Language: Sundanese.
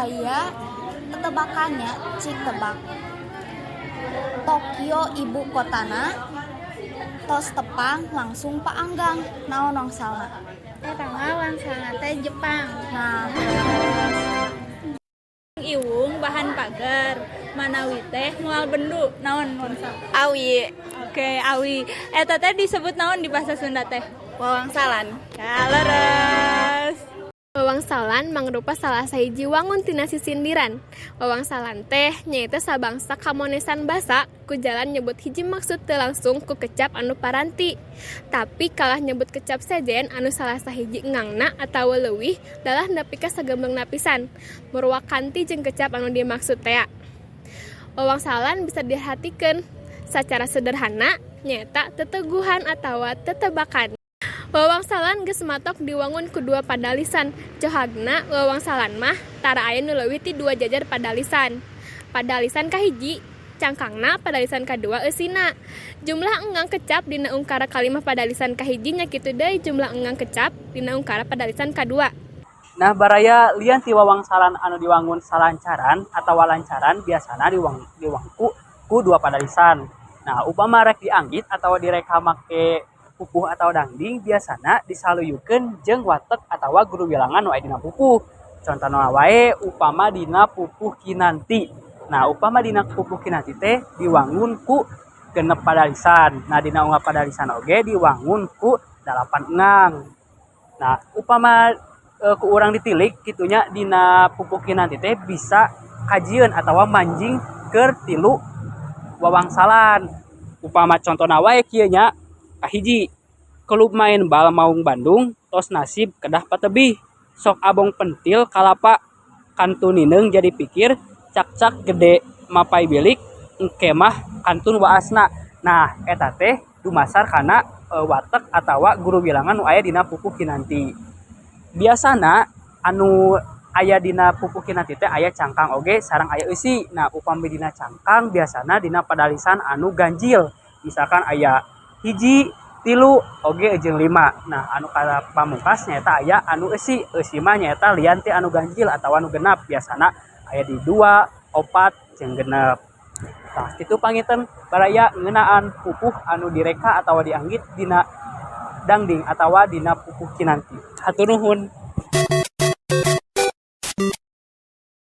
Aya tetebakannya, cik tebak. Tokyo ibu kotana, tos tepang langsung Pak Anggang. Naon wangsalna? Eta mah wangsalna teh Jepang. Nah. Iwung bahan pagar, manawi teh moal bendu, naon wangsal? Awi. Oke, awi. Eta teh disebut naon di bahasa Sunda teh? Wawangsalan. Ya, leres. Wawangsalan mangrupa salah sahiji wangun tina sisindiran. Wawangsalan teh nyaeta sabangsa kamonesan basa ku jalan nyebut hiji maksud teu langsung ku kecap anu paranti. Tapi kalah nyebut kecap sejen anu salah sahiji engangna atawa leuwih dalah nepi ka sagemblengna pisan. Murwakanti jeung kecap anu dimaksud tea. Wawangsalan bisa dihartikeun sacara sederhana nyaeta teteguhan atawa tetebakan. Wawangsalan geus matok diwangun ku dua padalisan. Cohagna wawangsalan mah tara aya nu leuwih ti dua jajar padalisan. Padalisan kahiji cangkangna, padalisan kadua eusina. Jumlah engang kecap dina ungkara kalimah padalisan kahiji nya kitu deui jumlah engang kecap dina ungkara padalisan kadua. Nah, baraya, lian ti wawangsalan anu diwangun salancaran atawa lancaran biasana diwangku ku dua padalisan. Nah, upama rek dianggit atawa direka make pupuh atau dangding biasana disaluyukeun jeung watek atawa guru wilangan nu aya dina pupuh. Contohna wae upama dina pupuh Kinanti. Nah, upama dina pupuh Kinanti teh diwangun ku 6 padalisan. Nah, dina unggal padalisan oge diwangun ku 8 engang. Nah, upama ku urang ditilik kitu nya, dina pupuh Kinanti teh bisa kajieun atawa manjing keur tilu wawangsalan. Upama contona wae kieu nya, kahiji, klub main bal Maung Bandung tos nasib kedah patebih, sok abong pentil kalapa, kantun nineung jadi pikir, cakcak gede mapay bilik, engke mah kantun waasna. Nah, eta teh dumasar kana watek atawa guru bilangan nu aya dina pupuh Kinanti. Biasana anu aya dina pupuh Kinanti teh aya cangkang oge sareng aya eusi. Nah, upami dina cangkang biasana dina padalisan anu ganjil, misalkan aya 1, 3 oge jeung 5. Nah, anu pamungkas nyaeta aya anu eusi. Eusi mah nyaeta lian ti anu ganjil atawa anu genap, biasana aya di 2, 4 jeung 6. Tah, kitu panginten, baraya, ngeunaan pupuh anu direka atawa dianggit dina dangding atawa dina pupuh Kinanti. Hatur nuhun.